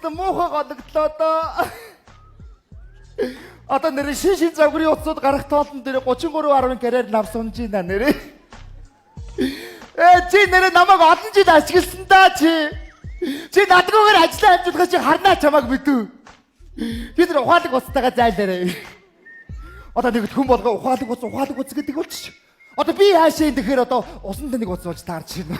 Яста муухай гологдлоо доо. Одоо нэр шин шин загварын утсууд гарах тоолн дээр 33.10 карьер нам сунж байна нэрээ. Э, чи нэрээ намайг олон жил ашигласан да чи. Чи надгүйгээр ажиллаа амжуулахыг чи харнаа чамайг мэдв. Би тэр ухаалаг утастайгаа зайлаарай. Одоо нэг хүн болго ухаалаг утас, ухаалаг утас гэдэг болчих. Одоо би яашаа энэ тэгэхээр одоо усан нэг утас болж таарч байна.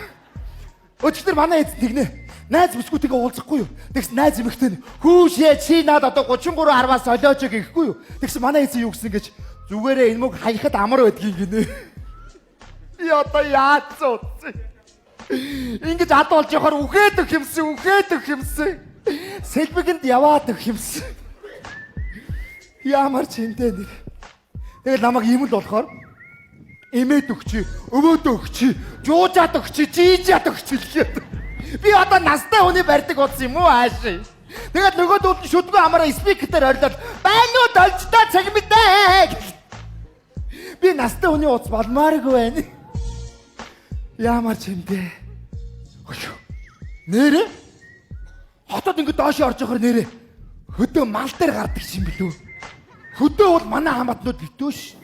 Өчигдөр манай эзэн тэгнэ. Найз бүсгүйтэйгээ уулзахгүй юу? Тэгс найз эмэгтэй нь хүүшээ, чи над одоо 33.10-аас солиоч гэхгүй юу? Тэгс манай эзэн юу гэсэн гэж, зүгээрээ энэ мөг хаяхад амар байдгийг гинэ. Би одоо яаж зүүцсэн? Ингэж ад болж явахаар үхээд өгөх юмсан, үхээд өгөх юмсан. Сэлбэгэнд яваад өгөх юмсан. Ямар ч хинтээ нэр. Тэгэл намайг ийм л болохоор эмээд өгчи, өвөөд өгчи, жуужаад өгчи, жийжаад өгчи гэхэд. Би одоо настай хүний барьдаг болсон юм уу ааш. Тэгээд нөгөөдөл нь шүдгүү амаараа спикер дээр орилоод байна уу должтой цаг мэдээ. Би настай хүний утас болмооргүй байна. Ямар ч юм бэ. Ой. Нэрэ? Хотод ингэ доош орж явахаар нэрэ хөдөө мал дээр гардаг юм билүү? Хөдөө бол манай хамаатнууд битүү ш.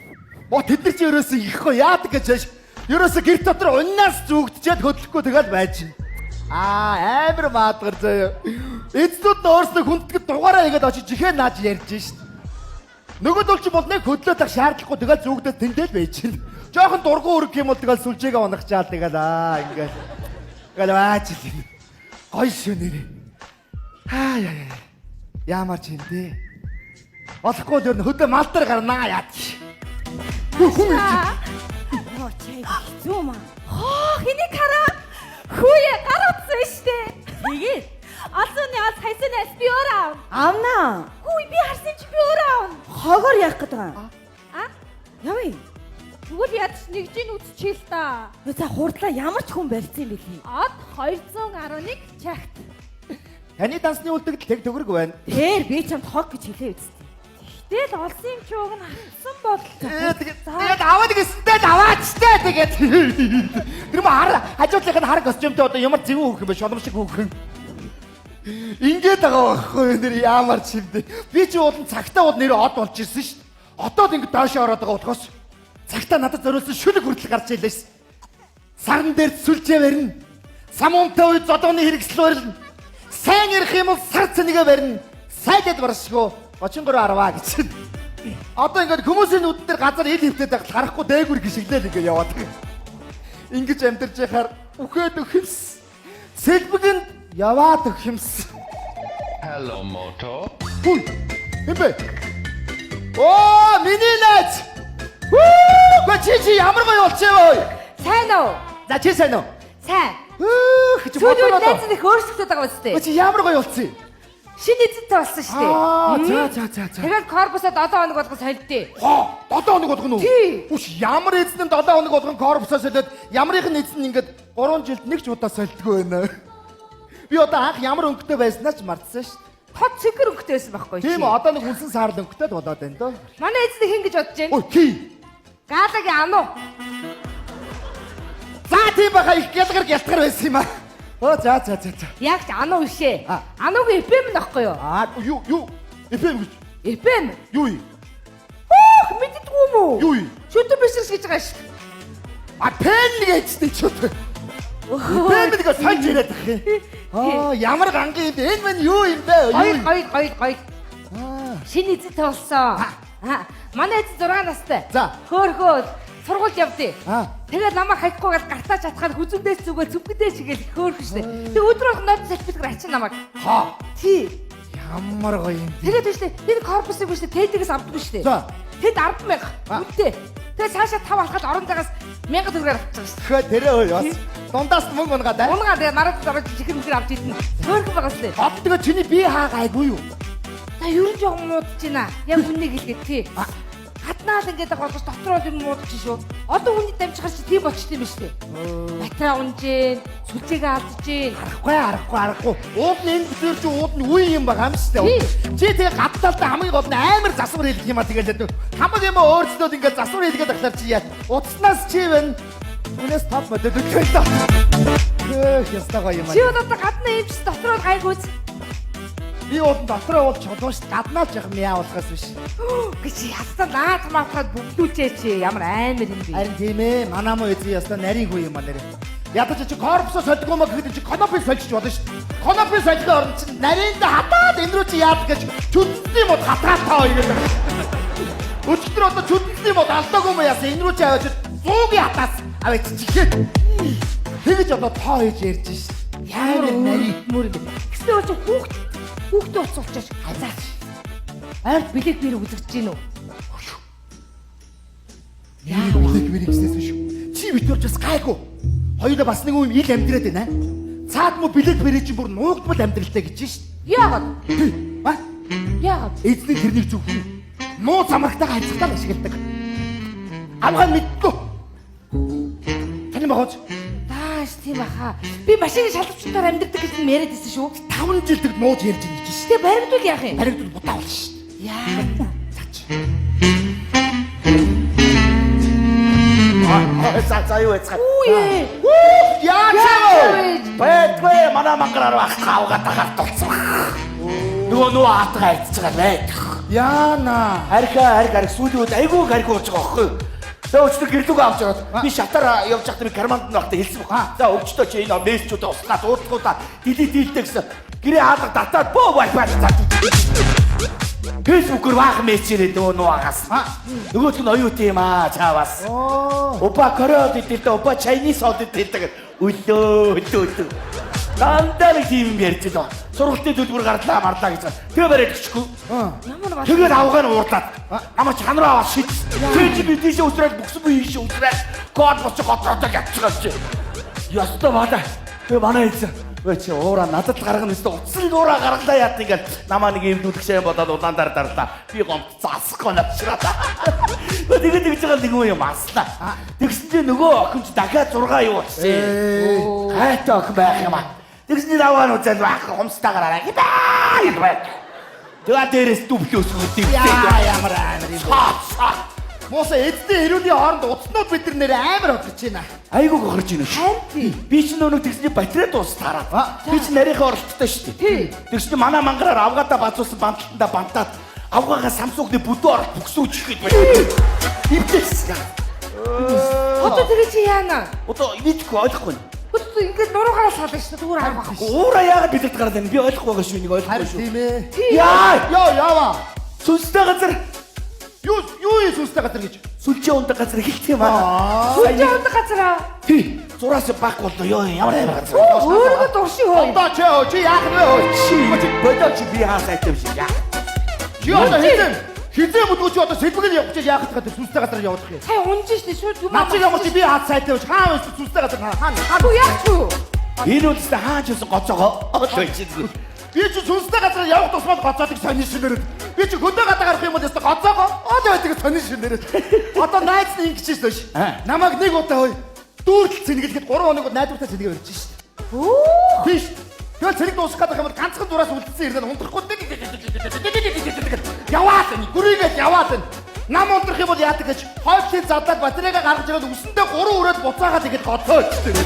Оо, тэд нар чи ерөөсөө ихгүй яадаг гэж хааш. Ерөөсөө гэр дотор уннаас зүгдчихэд хөдлөхгүй тэгэл байж. Аа, амар маадгар заяа. Эцнүүд нь өөрсдөө хүндэтгэд дугаараа игээд очиж жихээ нааж ярьж шít. Нөгөөдөл чи бол нэг хөдлөөд ах шаардлагагүй, тэгэл зүгдээд тэндэл байж чинь. Жохон дургу өргөх юм бол тэгэл сүлжээгээ унахчаал, тэгэл аа ингээл. Ингээл баач л юм. Гоё шүү нэрээ. Аа яа яа. Ямар ч юм бэ. Болохгүй л ер нь хөдөө мал дээр гарнаа яа. Хүн ирж байна. Йоо, чи хэцүү маа. Хоо, хэнийг хараа. Хүүе, гар утсан штэ. Тэгээд олсооны олс хайсан айс би өөрөө аав. Авнаа. Хүү, би харсан чи би өөрөө аав. Хогоор яах гээд байгаа юм? А? Явъя. Тэгвэл ядч нэг жин үтчихээ л та. За, хурдлаа, ямар ч хүн барьсан юм бэлээ. Од 211 чагт. Таны дансны үлдэгдэл тэг төгрөг байна. Тэр би чамд хог гэж хэлээ үсттэй. Гэтэл олсон юм чи уг нь хатсан бол. Э, тэгээд аваад гэсэнтэй л аваачтай тэгээд. Тэр мо хар хажуудлынх нь хар костюмтэй одоо ямар зөв хөөх юм бэ? Шолом шиг хөөхөн. Ингээд байгаа байхгүй нэр ямар ч юм бэ. Би чи уулын цагтаа бол нэр од болж ирсэн шүү дээ. Одоо л ингээд доош ороод байгаа болохоос цагтаа надад зориулсан шүлэг хүртэл гарч ирлээ шээ. Саран дээр сүлжээ барина. Самуунтай үе зодооны хэрэгсэл барина. Сайн ярих юм бол сар цэнэгэ барина. Сайдад баршгүй 33 10 гэж. Одоо ингээд хүмүүсийн нүдэн дээр газар ил хөвтөд байхад харахгүй дээгүр гიშгэлэл ингээд яваад байгаа. Ингэж амьдарч яхаар үхээд өгөх юмс. Сэлбэгэнд яваад өгөх юмс. Hello, Moto. Хүй. Эм бэ? Оо, миний найз. Хүү, гэ чи ямар гоё болчихъё. Сайн уу? За, чи сайн уу? Сайн. Хөөх, чи Сүүлийн үед бодлоо. найз нэг өөрчлөгдөд байгаа үстэй. Чи ямар гоё болчихъё. Шинэ эзэнтэй болсон шүү дээ. Аа, за за за за. Тэгээд корпусоо 7 хоног болгон солидъё. Хоо, 7 хоног болгоно уу? Тий. Үш, ямар эзэн нь 7 хоног болгон корпусоо солиод, ямарынх нь эзэн ингээд 3 жилд нэг ч удаа солидгоо байна. Би одоо анх ямар өнгөтэй байснаа ч мартсан шүү дээ. Тод цэгэр өнгөтэй байсан байхгүй Тийм үү, одоо нэг үнсэн саарл өнгөтэй л болоод байна дөө. Манай эзэн хэн гэж бодож байна? Ой, тий. Галагийн ануу. За, тийм баха, их гялгар гялтгар байсан юм аа. Оо, за за за за. Яг ч ануу бишээ. А. Ануугийн эпэм нөхгүй юу? Аа, юу юу? Эпэм гэж. Эпэм. Юу юм? Хөөх, мэддэггүй юм уу? Юу юм? Шүтэн бишэрс гэж байгаа шүү. А, пен гэж тий ч үү. Эпэм нэг сольж яриад ах юм. Аа, ямар гангийн юм бэ? Энэ мань юу юм бэ? Юу Гоё юм? гоё гоё гоё. Аа. Шинэ эзэнтэй болсон. Аа, манай эзэн 6 настай. За. Хөөхөө сургуульд явдیں۔ Аа. Тэгээд намайг хайхгүй гал гартаа чадхаар хүзүндээс зүгөө зүвгэдээ чигээл хөөхөн штэ. Тэг өдөр болгон нотон салфиткаар ачин намайг. Хаа. Тий. Ямар гоё юм. Тэгээд биш үү? Энэ корпусыг биш үү? Тедигээс авдаггүй штэ. За. Тэд 10,000. А. Үнэтэй. Тэгээд цаашаа 5 алхаад орон загаас 1000 төгрөгөөр авчих штэ. Тэгэхээр тэрэ ой бас дундаас мөнгө унгаад аа. Унгаа тэгээд мараад орж чихэр мөхөр авч идэнэ. Хөөхөн байгаа штэ. Одоо тэгээ чиний бие хаа гайгүй юу? За, ер нь жоохон муудаж байна. Яг үннийг хэлгээд тий. А. Гаднаа л ингээд байгаа болгож дотор бол юм муудаж шүү. Одоо хүний дамжихаар чи тийм болчтой юм биш үү? Батарей унжээ, сүлжээгээ алдаж гин. Аргагүй, аргагүй, аргагүй. Уул нь энэ бүтээр чи уул нь үе юм байгаа юм шүү дээ. Чи тэгээ гадталдаа хамгийн гол нь амар засвар хийлгэх юм а тэгэл. Хамаг юм өөрчлөөд ингээд засвар хийлгээд ахлаар чи яа. Утаснаас чи байна. Үнээс топ модель өгөх л доо. Хөөх, ястаа гоё юм Чи аа. бол одоо гаднаа юм чи дотор бол гайгүй. Би бол дотроо бол чулуун ш гаднаа л жоохон мяавлахаас биш. Гэж ястаа наад маатаад бөглүүлжээ чи ямар аймар юм бэ? Харин тийм ээ. Манай муу эзэн ястаа нарийн хүү юм а нэрээ. Ядаж чи корпусо сольдгоо маа гэхэд чи конопи сольчих болно ш. Конопи сольдгоо орон чи наринд хатаад энэ рүү чи яад гэж чүдний мод хатгаад таа хоёр гэдэг. Өчигдөр одоо чүдний мод алдаагүй маа яасан энэ рүү чи аваач 100-ийн хатаас аваач чихээд. Тэгэж одоо тоо хийж ярьж ш. Ямар Ямар нарийн мөр юм бэ? Гэснээр бол чи хүүхдээ уцуулчаач хазаач. Ойрт билет бэр үзэгдэж гин үү? Яа билег мэрэг гэснээс биш. Чи битүүрч бас гайгүй. Хоёулаа бас нэг юм ил амьдраад байна. Цаад мө билег бэрээ чинь бүр нуугдмал амьдралтай гэж шин. Яагаад? Ба Яагаад? эзний тэрнийг зөвхөн муу замрагтайгаа харьцахтаа ашигладаг. Авгаа мэддэггүй. Таны багууч Тааш тийм баха. Би машины шалавчтаар амьдардаг гэж нь яриад байсан шүү. 5 жил тэр нууж ярьж байгаа гэж шин. Тэгээ баригдвал яах юм? Баригдвал будаа болно шин. Яа. Цаач. За за юу яцгаа. Үе. Яа чам. Бэтгүй манай мангараар байх авгаа тагаар тулцсан. Нөгөө нөө аатгаа айцж байгаа байт. Яана. Архи арх арх сүүлийн үед айгүй арх ууж байгаа байхгүй. Тэгээ өчтөр гэрлүүг авч ороод би шатаар явж байхдаа би карманд нь байхдаа хэлсэн баг. За өвчтөө чи энэ мессежүүдээ услаад уудлагуудаа дэлит хийлдэг гэсэн. Гэрээ хаалга татаад бөө wifi зад. Facebook-оор баах мессеж ирээд нөгөө нөө агаас. Нөгөөх нь оюут юм аа чаавас. Оо. Опа Кореад идэлтэй, опа Chinese од идэлтэй. Үлөө, үлөө, үлөө. Дандаа нэг тийм юм ярьж л ба. Сургалтын төлбөр гарлаа марлаа гэж. Тэгээ бариад өчөхгүй. Ямар бас. Тэгээд авгаа нь уурлаад. Намайг чанар руу аваад шид. Тэр чи би тийшээ өсрээд бүксэн би ийшээ өсрээд код боч готроотой ятчихсан чи. Ястаа баада. Тэгээ манай хэлсэн. Өө чи уура надад л гаргана гэсэн утсан уура гаргалаа яат ингээл намаа нэг юм нүдгшээ бодоод улаан дар дарлаа. Би гомд засахгүй навчраа. Өө тэгээд тэгж байгаа нэг юм аслаа. Тэгсэн чи нөгөө охин чи дахиад 6 юу утсан. Хайтай охин байх юм аа. Тэгсэн чи даваа нь үзэл байх хумстайгаар араа. Хибаа гэж байт. Тэгээ дээрээс дүблээ өсгөх юм. Яа ямар амар юм. бэ? Мууса эзний эрүүний хооронд утаснууд бид нар нэр амар бодож байна. Айгуу гохорж ийнэ шүү. Харин тий. Би ч нөө тэгсний батарей дуус тараад. Би ч нарийнхаа оролттой шүү дээ. Тий. Тэгсэн чинь манай мангараар авгаадаа базуулсан банталтандаа бантаад авгаагаа Samsung-ны бүдүү оролт бүксүүж ихэд байна. Ивдээс. Одоо тэгээ чи яана? Одоо мэдгүй ойлгохгүй. Одоо ингээд нуруугаараа сална шүү. Зүгээр арга байхгүй. Уура яагаад бидэд гараад байна? Би ойлгохгүй байгаа шүү. Энийг ойлгохгүй Харин шүү. тийм ээ. Яа! Йоо яава. Сүнстэй газар Юу юу юм сүнстэй газар гэж. сүлжээ ундаг газар хэлдэг юм аа. Сүлжээ ундаг газараа. Тий. Зураас баг боллоо. Йоо ямар амар газар. Өөрийгөө дуршиг хөө. Одоо чи өө чи яах вэ өө? Чи бодоо чи би хаа сайтай юм шиг яа. Чи одоо хизээ хизээ бүдгүү чи одоо сэлбэг нь явах чи яах гэдэг сүнстэй газар явуулах юм. Сая унж шнэ шууд юм. Над чи ямар чи би хаад сайтай байж хаа вэ сүнстэй газар хаа хаа. Хүү яах ч юу? Энэ үлдсэн хаач юусан гоцоогоо. Одоо чи Би чи сүнстэй газар явах тусмал гоцоодыг сонин шинээрээ. Би чи хөдөө гадаа гарах юм бол ёстой гоцоогоо од байдаг сонин шинээрээ. Одоо найз нь ингэж шээ ш. Намайг нэг удаа хой дүүртэл цэнгэлэхэд 3 хоног найдвартай цэнгээ барьж шээ. Өө. Тийш. Тэгэл цэрэг дуусах гэдэг юм бол ганцхан зураас үлдсэн ирнэ унтрахгүй яваад байна. Гүрийгээд яваад байна. Нам унтрах юм бол яадаг гэж хойдлын задлаад батарейгаа гаргаж ирээд үсэндээ 3 өрөөд буцаагаад ихэд гоцоо өчтөр.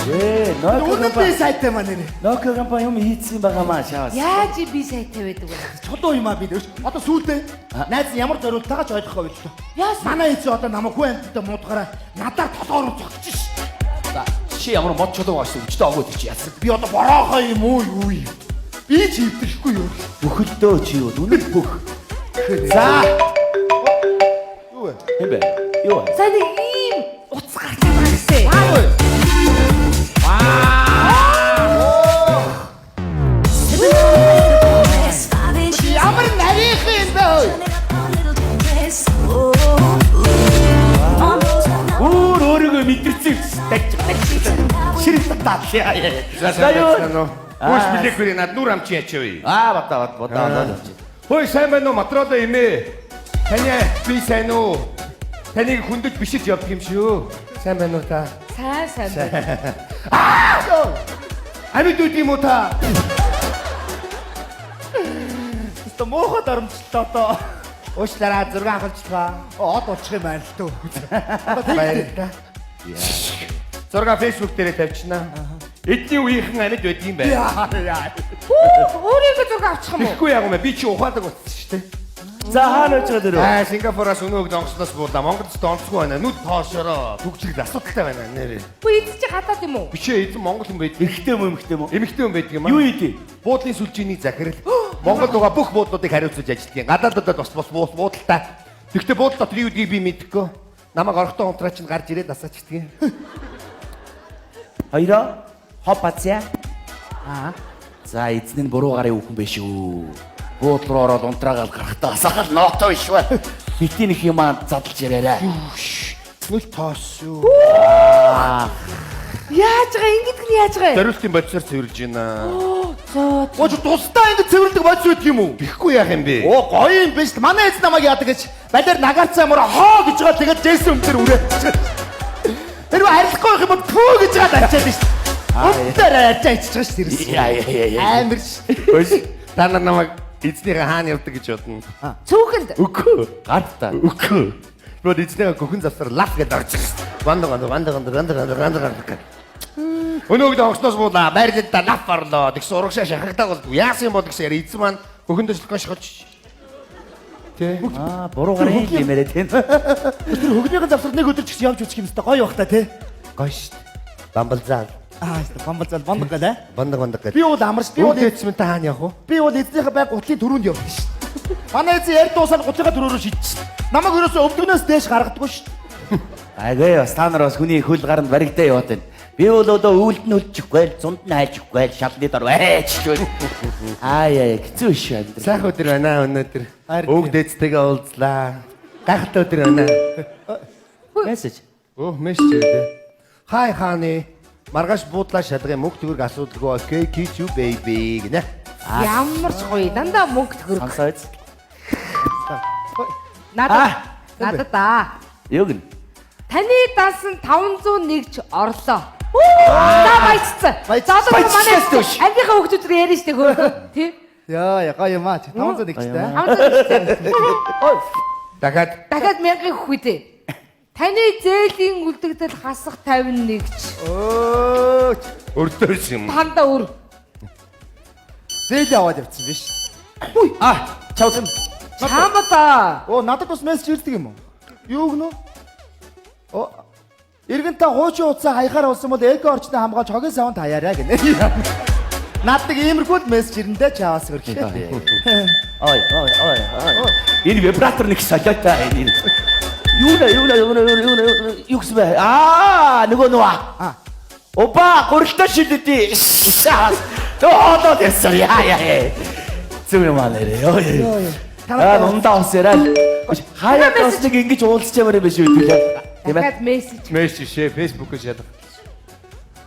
Ээ, Үнэн би сайтай маань нэ. Nokia компани юм хийцэн байгаа маа шаас. Яаж би сайтай байдаг вэ? Чулуу юм а би нэ. Одоо сүүлдээ найз нь ямар зориултайгаа ч ойлгохгүй байлаа. Яасан? Манай эцэг одоо намайг хүн амьттай муудахаараа надаар толгоор зогсож ш. За, чи ямар мод чулуу байгаа шүү. Өчтөө огоод чи яасан. Би одоо бороохон юм уу юу юм? Би ч эвдэрхгүй юу? Бүхэлдөө чи юу? Үнэн бүх. За. Юу вэ? Хэм бэ? Юу вэ? Сая нэг ийм утас гарч байгаа гэсэн. Ямар нарийнхан юм бэ хөөе? Өөр өөрийгөө мэдэрсэн юм. Тагч тагч. Ширээ татаад. Яа яа. За За юу? сайн байна уу? Хөөс билек над нүр амч ячив. Аа бата бат бата бата. Хөөе сайн байна уу? Матроло эмээ. Таны би сайн уу? Таныг хүндэж бишиж явдаг юм шүү. Сайн байна уу та? Сайн сайн. Амьд үт юм уу та? Өстө муухай дарамтлаа одоо. Уушлаараа зураг авахчлаа. Од болчих юм байна л дөө. Баярлалаа. Зураг Facebook дээрээ тавьчихнаа. Эдний үеийнхэн амьд байд юм байна. Яа яа. Хүү, өөрийнхөө зураг авчих юм уу? Тэгэхгүй яг юм бэ? Би чи ухаалаг болсон шүү дээ. За хаана очиж байгаа дөрөв? Аа, Сингапураас өнөө өглөө онгоцноос буулаа. Монголд ч онцгүй байна. Нүд тоошороо. Түгжрэл асуудалтай байна нэрээ. Хүү, эзэн чи гадаад юм уу? Биш ээ, эзэн монгол хүн байдаг. Эрэгтэй юм уу, эмэгтэй юм уу? Эмэгтэй хүн байдаг юм аа. Юу идэв? Буудлын сүлжээний захирал. Монгол байгаа бүх буудлуудыг хариуцаж ажилладаг. Гадааддад бас бас буудалтай. Тэгэхдээ буудал дотор юу гэдгийг би мэдэхгүй. Намайг орохтой унтраа чинь гарч ирээд асаачдаг юм. Хоёроо хоп баця. Аа. За эзэн нь буруу гарын үхэн биш үү? Буудлын руу ороод унтраагаал гарахтаа асаахал ноото биш ба. Битгий нэг юм аа задлж яриарай. Нүл тоос шүү. Яаж байгаа? Ингэдэг нь яаж байгаа? Зориултын бодисоор цэвэрлж байна. Зөө. Өө чи тусдаа ингэ цэвэрлдэг бодис байдаг юм уу? Бихгүй яах юм бэ? Оо гоё юм биш. Манай эзэн намайг яадаг гэж балиар нагарцаа мөр хоо гэж байгаа тэгээд Джейсон өмдөр үрээ. Тэр арилахгүй байх юм бол пүү гэж байгаа ачаад шүү. Өмдөр арчаа ичиж байгаа шүү тэрс. Яа яа яа яа. Амар ш. Хөөс. Та нар намайг эзнийхээ хаана явдаг гэж бодно. Цөөхөнд. Үгүй. Гартаа. Үгүй. Би бол эзнийхээ гөхөн завсар лав гэдээ орж ирсэн. Ванда ванда ванда ванда ванда ванда ванда ванда. Өнөө өглөө онгоцноос буулаа. Байрлалдаа лав орлоо. Тэгсэн урагшаа шахагдаа болдгоо. Яасан юм бол гэсэн яриа эзэн маань гөхөн дөшлөгөө шохож. Тэ. Аа буруу гарын юм яриа тийм. Тэр хөгнийхэн завсар нэг өдөр ч гэсэн явж үзэх юм өстой гоё бах та тий. Гоё шүү. Бамбалзаа. Аа өстой бамбалзал бондог гэлээ. Бандаг бандаг гэдэг. Би бол амарч би бол Өвдөөцмөн та хаана явах вэ? би бол эзнийхээ байг гутлын төрөнд явдаг шүү. Манай эзэн ярь дуусаад гутлынхаа төрөөрөө шийдчихсэн. Намайг ерөөсөө өвдгнөөс дээш гаргадаггүй шүү. Агүй бас та нар бас хүний хөл гаранд баригдаа яваад байна. Би бол одоо өвөлд нь хөлчихгүй л, зунд нь хайлчихгүй л, шалны дор ээч шүү. Аа яа хэцүү шүү амьдрал. Сайхан өдөр байна өнөөдөр. Хайр Өвөг дээдтэйгээ уулзлаа. Гайхалтай өдөр байна. Мессеж. Өө мессеж ирлээ. Хай хааны. Маргааш буудлаа шалгая мөнгө төгрөг асуудалгүй. Окей, kiss you baby гинэ. Ямар ч гоё. Дандаа мөнгө төгрөг. Сонсооц. Надад. Надад аа. Юу гин? Таны дансан 501 ч орлоо. За баяцсан. За одоо манай ангийнхаа хүүхдүүд рүү ярина штэ хөө. Тий? Яа яа гоё юм аа. 501 чтэй. 501. Дахиад Дахиад мянган хөх үү. Таны зээлийн үлдэгдэл хасах 51 ч. Өө өртөөс юм. Танда өр. зээл аваад явцсан биш. Аа чав. Чамд аа. Оо надад бас мессеж ирдэг юм уу? Юу гэнэ? Оо Иргэн та хуучин утсаа хаяхаар болсон бол эко орчноо хамгаалж хогийн савнд хаяарай гинэ. Над нэг иймэрхүү л мессеж ирэндээ чаваас хөрхөө. Ой ой ой ой. Энэ вибратор нэг солиотой энэ. Юу нэ юу нэ юу нэ юу нэ юу гэсэн бэ? Аа нөгөө нөгөө. Аа. Опа гурилтаа шилдэ. Төө хоолоод ясаа яа яа. Зүг юм аа нэрээ. Ой. Аа нундаа ус яриа. Хаяа бас нэг ингэж уулзч ямар юм биш үү тийм ээ. Дахиад мессеж. Мессеж шээ Facebook-ос шалга.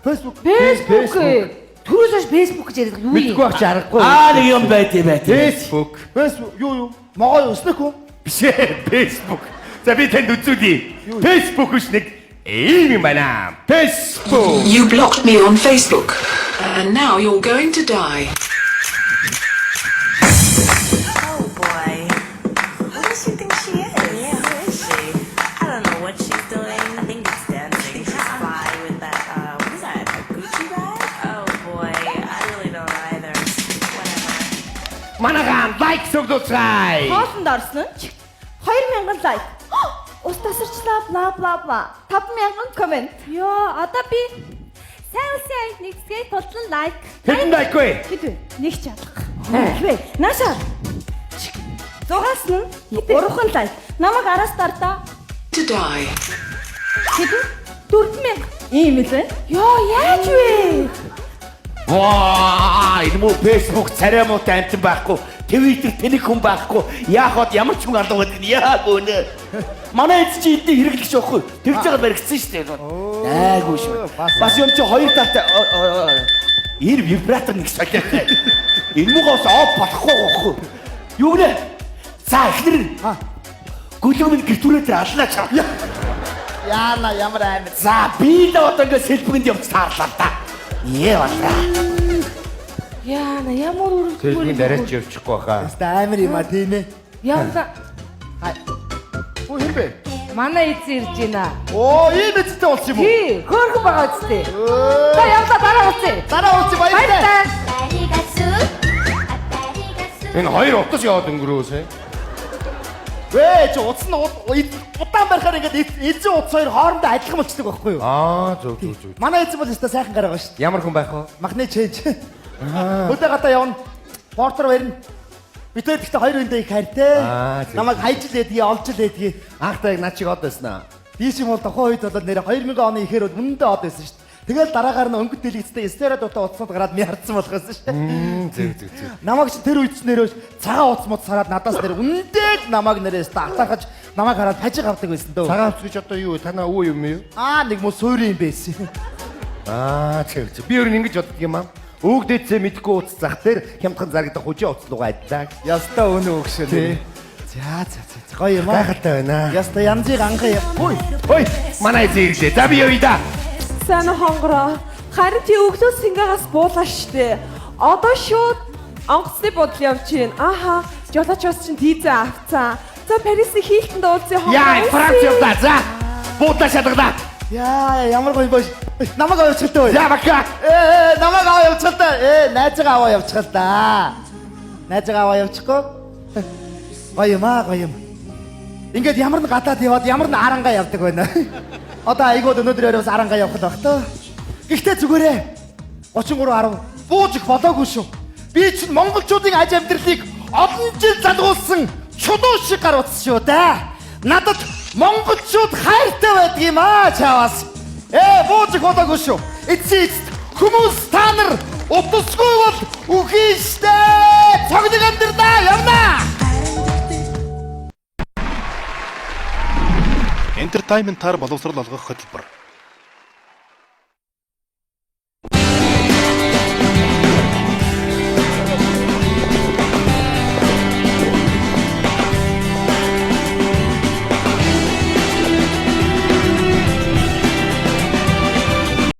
Facebook Facebook. Түрүүс хойш Facebook гэж яриад байгаа юу юм? Мэдгүй байх чи аргагүй. Аа нэг юм байт юм байт. Facebook. Facebook юу юу? Могой өснөх үү? Биш ээ, Facebook. За би танд үзүүлье. Facebook биш нэг ийм юм байна. Facebook. You blocked me on Facebook, and now you're going to die. Oh boy. Who does she think she is? Yeah, who is she? I don't know what she's doing. I think it's dancing. She's fly with that, what is that? A Gucci bag? Oh boy, I really don't either. Whatever. Манагаан лайк зөвлөцгай. Хоолнд орсон нь ч 2000 лайк. Ус тасарчлаа бла бла бла. 5000 коммент. Йоо, одоо би сайн улсын аянд нэгсгээ тултлан лайк. Хэдэн лайк вэ? Хэд вэ? Нэг ч алга. Хвэ. Наашаа. Зугаас нь 3 лайк. Намайг араас дардаа. To die. Хэд вэ? 4000. Ийм л байна. Йоо, яаж вэ? Ваа, энэ мүү Facebook царай муутай амтан байхгүй, Twitter тэнэг хүн байхгүй. Яах вэ? Ямар ч хүн алуу гэдэг нь яаг үнэ. Манай эз чи эдний хэрэглэгч байхгүй. Тэгж байгаа баригдсан шүү дээ. Айгүй шүү. Бас юм чи хоёр талтай. Энэ вибратор нэг солиотой. Энэ муугаас оф болохгүй байхгүй. Юу гэнэ? За эхнэр. Гөлөг минь гэртүрээ дээр аллаа чам. Яана ямар амар. За би л одоо ингээ сэлбэгэнд явж таарлаа та. Ээ боллаа. Яана ямар өрөвдмөр. Facebook-ын дараач явчихгүй баха. Өстө амар юм а тийм ээ. Явла. Оо хин бэ? Манай эзэн ирж байна. Оо ийм эзэнтэй болсон юм уу? Тий, хөөрхөн байгаа үстэй. За явла дараа уулзъя. Дараа уулзъя баярлалаа. Баярлалаа. Энэ хоёр утас яваад өнгөрөөсэй. Вэ чи утас нь удаан барихаар ингээд эзэн утас хоёр хоорондоо адилхан болчихдог байхгүй юу? Аа, зөв зөв зөв. Манай эзэн бол өстой сайхан гараа байгаа шүү дээ. Ямар хүн байх вэ? Махны чэнж. Хөдөө гадаа явна. Портер барина. Бид хоёр гэхдээ хоёр хүндээ их хайртай. Аа, зөв. Намайг хайж л байдгийг, олж л байдгийг. Анхтай яг над чиг од байсан аа. Би ч юм бол тухайн үед бол нэр 2000 оны ихээр бол үнэндээ од байсан шүү дээ. Тэгэл дараагаар нь өнгөт дэлгэцтэй стерео дуутай утсанд гараад мярцсан болох байсан шүү дээ. Зөв зөв зөв. Намайг чи тэр үед ч нэрөө цагаан утас муц сараад надаас нэр үнэндээ л намайг нэрээс татахаж намайг хараад пажиг авдаг байсан дөө. Цагаан хувцас гэж одоо юу вэ? Танаа өвөө юм юу? Аа, нэг муу суурь юм байсан. Аа, зөв зөв. Би өөр нь ингэж боддөг юм аа. Өвөг дээдсээ мэдхгүй утас зах дээр хямдхан зарагдах хужийн утас руугаа адилаа. Яста өнөө өгшөө нэ. За за за за, гоё юм аа. Гайхалтай байна. Яста янзыг анхан юм. Хой. Хой. Манай эзэн ирлээ. За би явъя да. Сайн уу, хонгороо. Харин чи өглөө сэнгагаас буулаа штэ. Одоо шууд онгоцны бодол явж гин. Аха, жолоочоос чинь тийзээ авцаа. За Парисын Хилтонд уулзъя, хонгороо. Яа, Франц явлаа. За. Буудлаа шалгалаа. Яа, ямар гоё юм бэ? Намайг аваа явчихал таа. За бака. Ээ, намайг аваа явчихал та. Ээ, найзгаа аваа явчихал та. Найзгаа аваа явчихгүй. Гоё юм аа, гоё юм. Ингээд ямар нь гадаад яваад ямар нь арангаа явдаг байна. Одоо айгууд өнөөдөр өрөөс арангаа явах л баг тоо. Гэхдээ зүгээрээ 33.10 бууж их болоогүй шүү. Би чинь монголчуудын аж амьдралыг олон жил залгуулсан чулуу шиг гар утас шүү дээ. Надад монголчууд хайртай байдаг юм аа чаваас. Ээ, бууж их болоогүй шүү. Эцсийн эцэст хүмүүс та нар утасгүй бол үхий штэ. Цогног амьдрнаа явнаа. Entertainment-аар боловсрол олгох хөтөлбөр.